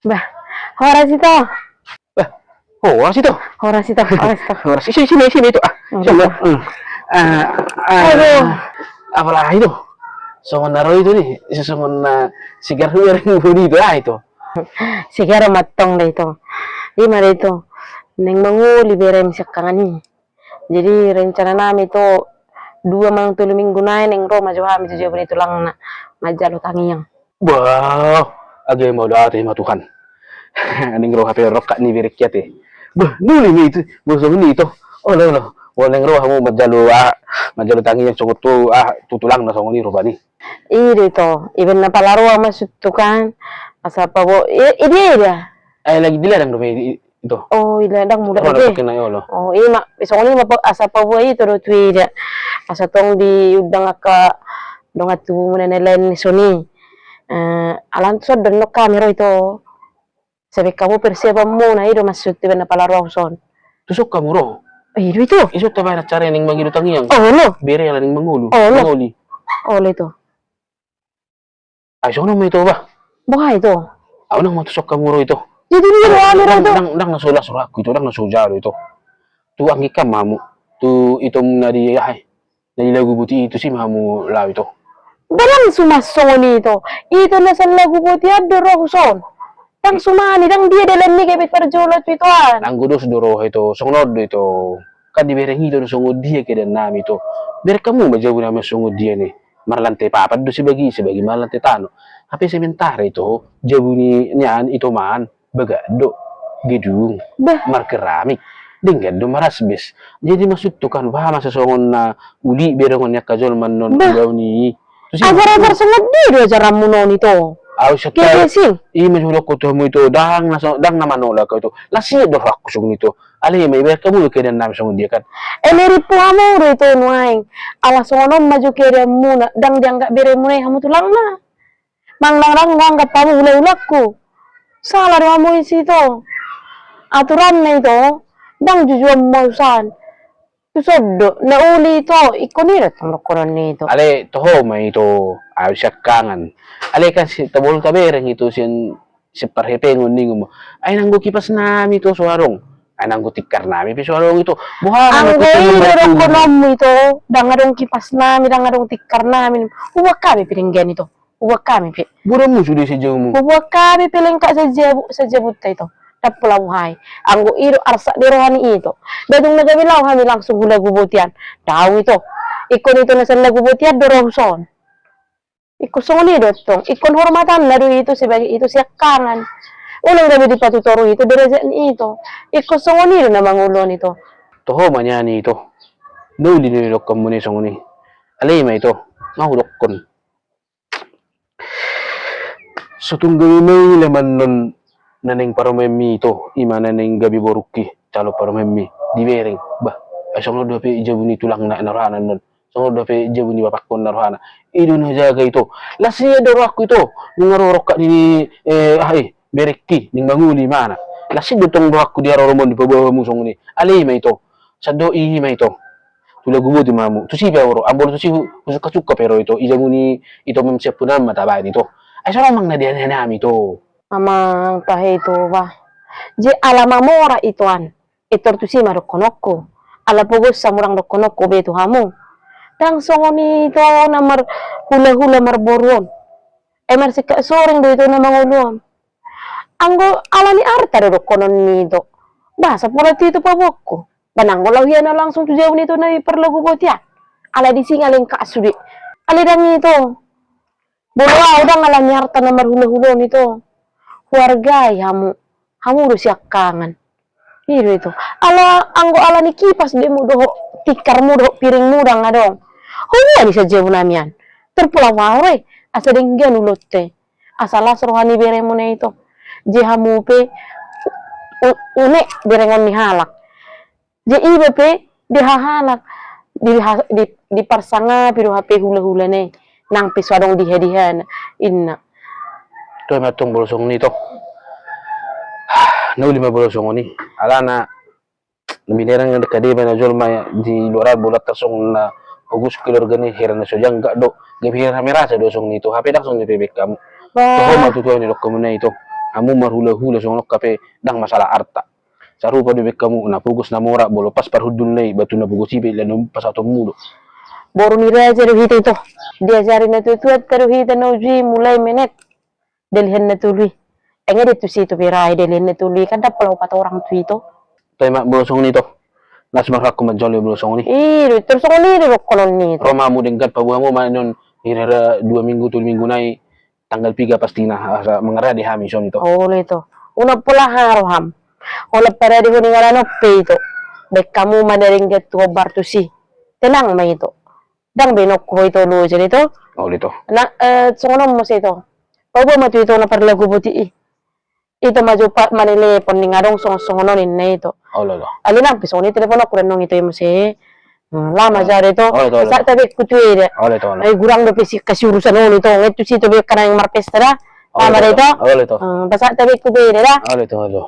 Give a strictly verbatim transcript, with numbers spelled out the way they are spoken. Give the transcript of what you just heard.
Bah, horas ito. Bah, horas ito. Horas ito, horas ito. Horas, isi, isi, isi, isi ito. Ah, isi, ito. Hmm. Ah, ah, apalagi ito. Songon na ro ito ni, isi songon na sigar huer huer ito, ah, ito. Sigar mantong da ito. Ima da ito. Naeng mangoli berem siangkangan i. Jadi rencana nami ito dua manang tolu minggu nai naeng ro ma jo hami tu jabu ni tulangna manjalo tangiang. Bah, age ma da ate ma Tuhan. Naeng ro hape rongkap ni berengki ate. Bah, nuli ma ito, bosong ni ito. Olo, olo. Wah, naeng ro hamu manjalo, ah, manjalo tangiang songon tu, ah, tu tulangna songon i rupani. I do ito, ibaen na pala ro au maksudhu kan. Asa pabo, i, i dia, i dia. Eh, lagi di ladang do i, i, ito. Oh, i ladang mula ito. Olo. Oh, i ma, songon i ma, asa paboa ito do tu i dia. Asa tong diundang angka dongan tubu muna na lain ni son i. Eh, alana tu son do annon hami ro ito. Asa baen hamu persiapan muna, i do maksudhu ibaen na pala ro au son. Tu son hamu ro? I do ito. Ison tabaen acara naeng mangido tangiang. Olo. Bere ala naeng mangolu. Olo. Mangoli. Olo ito. Ai songon on ma ito bah. Boha ito? Au nang ma tu son hamu ro ito. Jadi dia ro hami ro ito. Ndang, ndang na so las rohangku ito, ndang na so jalo ito. Tu anggi kam hamu. Tu ito na di aha i. Na di Laguboti i tusi ma hamu laho ito. Ndang suman songon i ito. Ito na sian Laguboti an do rohahon. Ndang suman i, ndang dia dalan ni gabe parjolo tu ito an. Anggo dos do roha ito, songon on do ito. Kan dibereng ito na songon dia keadaan nami ito. Bereng hamu ma jabu nami songon dia ni. Marlantai papan do sebagian, sebagian marlantai tano. Hape sementara ito, jabu ni nian ito man, bagak do gedung, bah, markeramik, denggan do marasbes. Jadi maksudhu kan, bah, masa songon na uli berengon ni angka jolma annon, bah, ulaon i. Tusi ajar-ajar songon dia do ajaranmuna on ito. Au setel. Kebesing. I ma jo hudok tu hamu ito, ndang na so, ndang na manolak au ito. Las i do rohangku songon ito. Alai ma ibereng hamu do keadaan nami songon dia kan. Eme ripu hamu do ito nuaeng. Ala songon on ma jo keadaanmuna, ndang dianggap beremuna i hamu tulangna. Manang ndang huanggap hamu hula-hulangku. Sala do hamu i sian ito. Aturanna ito, ndang jujuan mausan. Tu son do, na uli ito, ingkon i do tong dohonon ni ito. Alai toho ma ito, au siangkangan. Alai kan si, taboto tabereng ito sian, sian parhepengon ninna ma. Ai nanggo kipas nami ito so adong. Ai nanggo tikar nami pe so adong ito. Boha ma anggo i do dohononmu ito, ndang adong kipas nami, ndang adong tikar nami. Hubuat hami pe denggan ito. Hubuat hami pe. Boha do hamu sude sajabu. Hubuat hami pe lengkap sajabu, sajabunta ito. Ndang pola boha i. Anggo i do arsak ni roha ni ito. Ndang adong na gabe laho hami langsung hu Laguboti an. Daong ito. Ingkon ito na sian Laguboti an do ro husongon. Ingkon songon i do tong. Ingkon hormatanna do ito sebagai ito siangkangan. Unang gabe dipatutoru ito derajat ni ito. Ingkon songon i do na mangolu on ito. Toho ma nian ito. Na uli do nidokhonmuna i songon i. Alai ma ito. Nga hudokhon. So tung gabe maila ma annon na naeng parumaenmi ito, ima na naeng gabe borungki, calon parumaenmi, dibereng. Bah, ai songon on do hape jabu ni tulangna na rohana annon, songon on do hape jabu ni bapakkon na rohana. I do na hujaga ito. Las i do rohangku ito, nunga ro rongkap ni, eh, aha i, berengki, naeng mangoli imana. Las i do tong rohangku di haroromon dipaboa hamu songon i. Alai ma ito. Sandok i ma ito. Tu Laguboti ma hamu. Tusi pe au ro. Ambo tusi hu, husungkap-sungkap pe ro ito. I jabu ni ito ma sian punam ma tabaen ito. Ai songon on ma na di anehna nami ito. Amang tahe ito bah. Jadi ala mamora ito an. Pintor tusi ma dohononku. Ala pogos samurang dohononku be tu hamu. Ndang songon ito na marhula-hula marboru on. Ai marsingkat soreng do ito na mangolu on. Anggo ala ni arta do dohonon ni ito. Bah, sapola tu ito paboaonku. Ba nanggo laho hian au langsung tu jabu ni ito na di Laguboti an. Ala disi nga lengkap sude. Alai ndang ito. Molo au ndang ala ni arta na marhula-hula on ito. Huargai hamu. Hamu do siangkangan. I do ito. Ala anggo ala ni kipas be mu dohot tikarmu dohot piringmu ndang adong. Huboan i sajabu nami an. Pintor pola au ro i. Asa denggan ulaonta i. Asa las roha ni beremuna ito. Jadi hamu pe u-, u-, unek berengon ni halak. Jadi iba pe dihahalak. Di, di, diparsangapi do hape hula-hulana i. Nang pe so adong diha-dihana. Inna. Toe ma tong molo songon i ito. Na uli ma molo songon i. Alana na binereng angka deba na jolma di luar an, molo tarsongon na pogos keluarga ni hira na so jangga do, gabe hira na merasa do songon i ito, hape ndang songon i pe baen hamu. Wah. Toho ma tutu au nidokhonmuna ito. Hamu marhulahula songon on hape ndang masalah arta. Sarupa do baen hamu, na pogos na mora, molo pas parhundulna i, batu na pogos i pe, laho pasahatonmu do. Boru ni raja do hita ito. Diajari natuatuanta do hita na uju i mulai menek dalihan na tolu i. Ai nga diantusi ito pe ra i dalihan na tolu i, kan ndang pola hupatorang tu ito. Toe ma molo songon i ito. Las marhakku manjalo molo songon i. I do, tor songon i do dohonon ni ito. Ro ma hamu denggan, paboa hamu ma annon, kira-kira dua minggu, tolu minggu nai, tanggal piga pastina, asa mangarade hami songon i ito. Olo ito. Unang pola aha roham. Holan paradehon i nga na on pe ito. Baen hamu ma na denggan tu hombar tusi. Tenang ma ito. Ndang be nongko ho ito loja do ito. Olo ito. Na, eh, songon on muse ito. Paboa ma tu ito na parlagu boti i. Ito ma jo pa-, manelepon ninna adong songon-songon on ninna ito. Olo ito. Alai nang pe songon i telepononku do annon ito i muse. Hmm, lama ja do ito. Olo ito, olo. Pasahat hape tu eda. Olo ito, olo. Ai gurang dope si-, kasi urusan on ito. Nga tusi ito be hona naeng marpesta da. Olo ito, olo. Lama da ito. Olo ito. Hmm, pasahat hape tu eda da. Olo ito, olo.